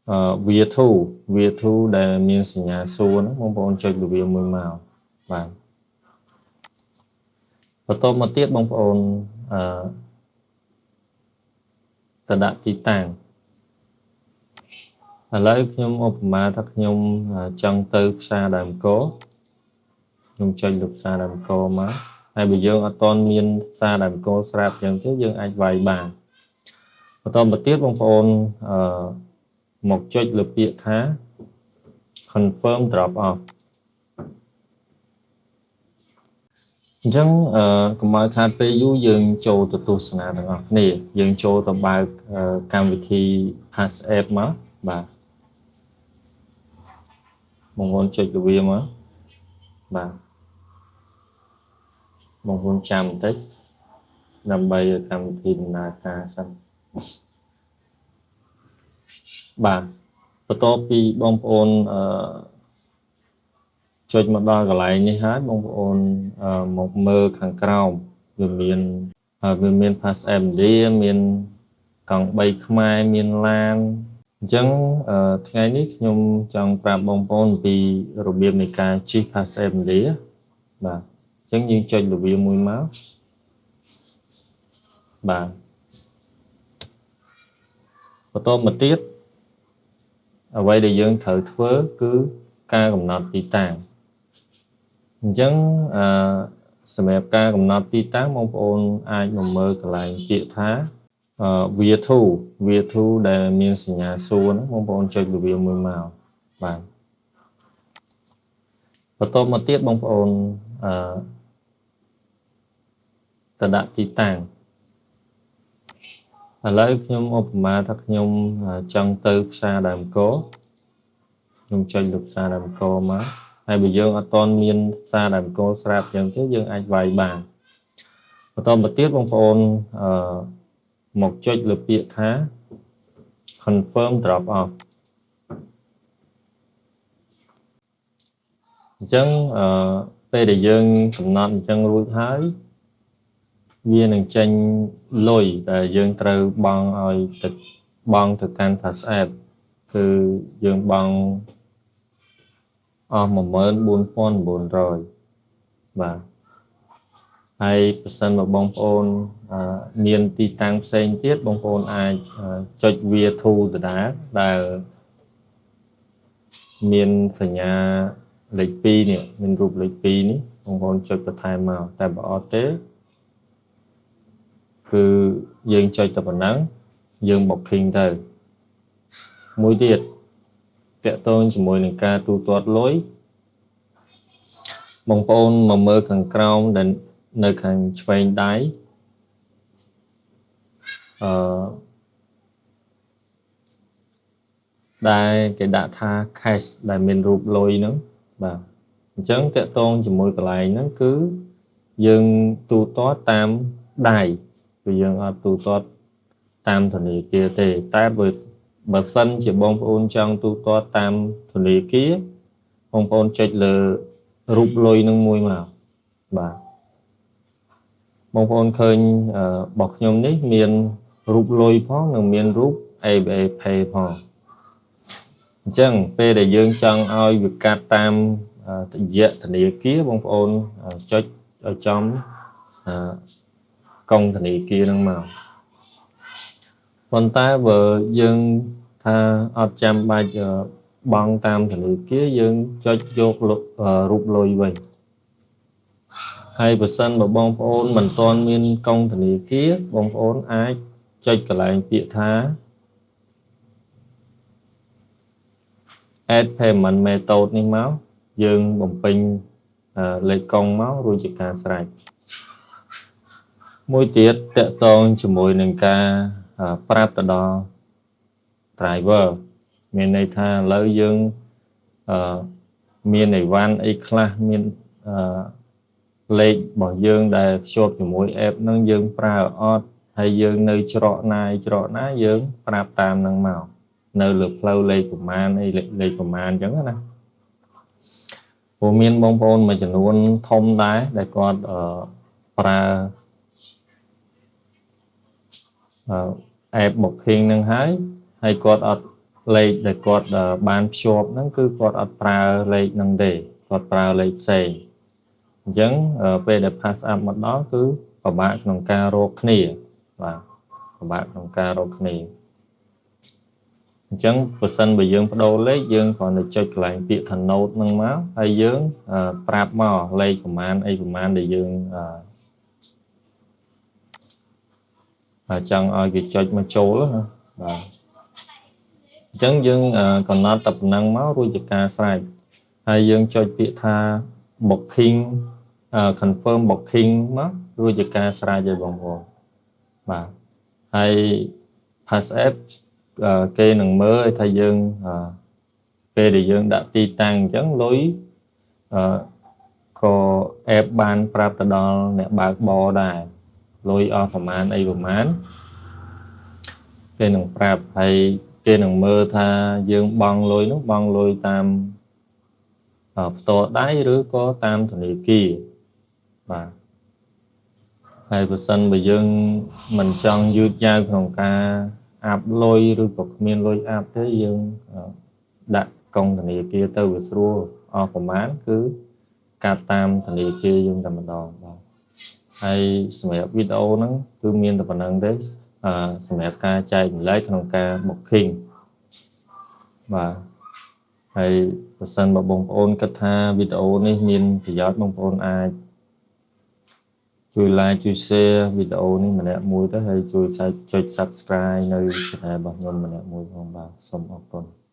where to where to ដែលមានសញ្ញាសួរហ្នឹងបងប្អូនចុចលើវាមួយមកបាទបន្តមកទៀតបងប្អូនទៅដាក់ទីតាំងឥឡូវខ្ញុំឧបមាថាខ្ញុំចង់ទៅផ្សារដើមកខ្ញុំចុចលើផ្សារដើមកមកហើយបើយើងអត់ទាន់មានផ្សារដើមកស្រាប់អញ្ចឹងទេយើងអាចវាយបានបន្តមកទៀតបងប្អូនមកចុចលើពាក្យថា confirm drop off អញ្ចឹងកុំឲ្យខាតពេលយូរយើងចូលទៅទស្សនាទាំងអស់គ្នាយើងចូលទៅបើកកម្មវិធី PassApp មកបាទបងប្អូនចុចលើវាមកបាទបងប្អូនចាំបន្តិចដើម្បីឲ្យកម្មវិធីដំណើរការសិនបាទបន្ទាប់ពីបងប្អូនចុចមកដល់កន្លែងនេះហើយបងប្អូនមកមើលខាងក្រោមវាមាន PassApp India មានកង់3ខ្មែរមានឡានអញ្ចឹងថ្ងៃនេះខ្ញុំចង់ប្រាប់បងប្អូនពីរបៀបនៃការជិះ PassApp India បាទអញ្ចឹងយើងចុចលើវាមួយមកបាទបន្តមកទៀតអ្វីដែលយើងត្រូវធ្វើគឺការកំណត់ទីតាំងអញ្ចឹងសម្រាប់ការកំណត់ទីតាំងបងប្អូនអាចមកមើលកន្លែងពាក្យថា where to where to ដែលមានសញ្ញាសួរហ្នឹងបងប្អូនចុចលើវាមួយមកបាទបន្តមកទៀតបងប្អូនទៅដាក់ទីតាំងឥឡូវខ្ញុំឧបមាថាខ្ញុំចង់ទៅផ្សារដើមកខ្ញុំចុចលើផ្សារដើមកមកហើយបើយើងអត់ទាន់មានផ្សារដើមកស្រាប់អញ្ចឹងទេយើងអាចវាយបានបន្តមកទៀតបងប្អូនមកចុចលើពាក្យថា confirm drop off អញ្ចឹងពេលដែលយើងកំណត់អញ្ចឹងរួចហើយវានឹងចេញលុយដែលយើងត្រូវបង់ឲ្យទៅបង់ទៅកាន់ PassApp គឺយើងបង់អស់14900បាទហើយប្រសិនបើបងប្អូនមានទីតាំងផ្សេងទៀតបងប្អូនអាចចុច where to ដដែលដែលមានសញ្ញាលេខ2នេះមានរូបលេខ2នេះបងប្អូនចុចបន្ថែមមកតែបើអត់ទេគឺយើងចុចតែប៉ុណ្ណឹងយើង booking ទៅមួយទៀតតកតងជាមួយនឹងការទូទាត់លុយបងប្អូនមកមើលខាងក្រោមដែលនៅខាងឆ្វេងដៃអឺដែលគេដាក់ថា cash ដែលមានរូបលុយហ្នឹងបាទអញ្ចឹងតកតងជាមួយកន្លែងហ្នឹងគឺយើងទូទាត់តាមដៃគឺយើងអត់ទូទាត់តាមធនាគារទេតែបើសិនជាបងប្អូនចង់ទូទាត់តាមធនាគារបងប្អូនចុចលើរូបលុយនឹងមួយមកបាទបងប្អូនឃើញរបស់ខ្ញុំនេះមានរូបលុយផងនិងមានរូប ABA Pay ផងអញ្ចឹងពេលដែលយើងចង់ឲ្យវាកាត់តាមរយៈធនាគារបងប្អូនចុចឲ្យចំកុងធនាគារហ្នឹងមកប៉ុន្តែបើយើងថាអត់ចាំបាច់បង់តាមធនាគារយើងចុចយករូបលុយវិញហើយបើសិនបើបងប្អូនមិនទាន់មានកុងធនាគារបងប្អូនអាចចុចកន្លែងពាក្យថា add payment method នេះមកយើងបំពេញលេខកុងមករួចជាការស្រេចមួយទៀតតកតងជាមួយនឹងការប្រាប់ទៅដល់ driver មានន័យថាឥឡូវយើងមានអីវ៉ាន់អីខ្លះមានលេខរបស់យើងដែលភ្ជាប់ជាមួយ app ហ្នឹងយើងប្រើអត់ហើយយើងនៅច្រកណាច្រកណាយើងប្រាប់តាមហ្នឹងមកនៅលើផ្លូវលេខប្រមាណអីលេខប្រមាណអញ្ចឹងណាព្រោះមានបងប្អូនមួយចំនួនធំដែរដែលគាត់ប្រើ app booking ហ្នឹងហើយគាត់អត់ លេខដែលគាត់បានភ្ជាប់ហ្នឹងគឺគាត់អត់ប្រើលេខហ្នឹងទេគាត់ប្រើលេខផ្សេងអញ្ចឹងពេលដែល PassApp មកដល់គឺពិបាកក្នុងការរកគ្នាបាទពិបាកក្នុងការរកគ្នាអញ្ចឹងបើសិនបើយើងប្ដូរលេខយើងគ្រាន់តែចុចកន្លែងពាក្យថា note ហ្នឹងមកហើយយើងប្រាប់មកលេខប្រមាណអីប្រមាណដែលយើងចង់ឲ្យគេចុចមកចូលណាបាទអញ្ចឹងយើងកំណត់តែប៉ុណ្ណឹងមករួចជាការស្រេចហើយយើងចុចពាក្យថា booking confirm booking មករួចជាការស្រេចហើយបងប្អូនបាទហើយ PassApp គេនឹងមើលថាយើងពេលដែលយើងដាក់ទីតាំងអញ្ចឹងលុយក៏ app បានប្រាប់ទៅដល់អ្នកបើកបរដែរលុយអស់ប្រមាណអីប្រមាណគេនឹងប្រាប់ហើយគេនឹងមើលថាយើងបង់លុយនោះបង់លុយតាមផ្ទាល់ដៃឬក៏តាមធនាគារបាទហើយបើសិនបើយើងមិនចង់យឺតយ៉ាវក្នុងការអាប់លុយឬក៏គ្មានលុយអាប់ទេយើងដាក់កុងធនាគារទៅវាស្រួលអស់ប្រមាណគឺកាត់តាមធនាគារយើងតែម្ដងបាទហើយសម្រាប់វីដេអូហ្នឹងគឺមានតែប៉ុណ្្នឹងទេសម្រាប់ការចែករំលែកក្នុងការ booking បាទហើយបើសិនបើបងប្អូនគិតថាវីដេអូនេះមានប្រយោជន៍បងប្អូនអាចជួយ like ជួយ share វីដេអូនេះម្នាក់មួយទៅហើយជួយចុច Subscribe នៅ Channel របស់ខ្ញុំម្នាក់មួយផងបាទសូមអរគុណ។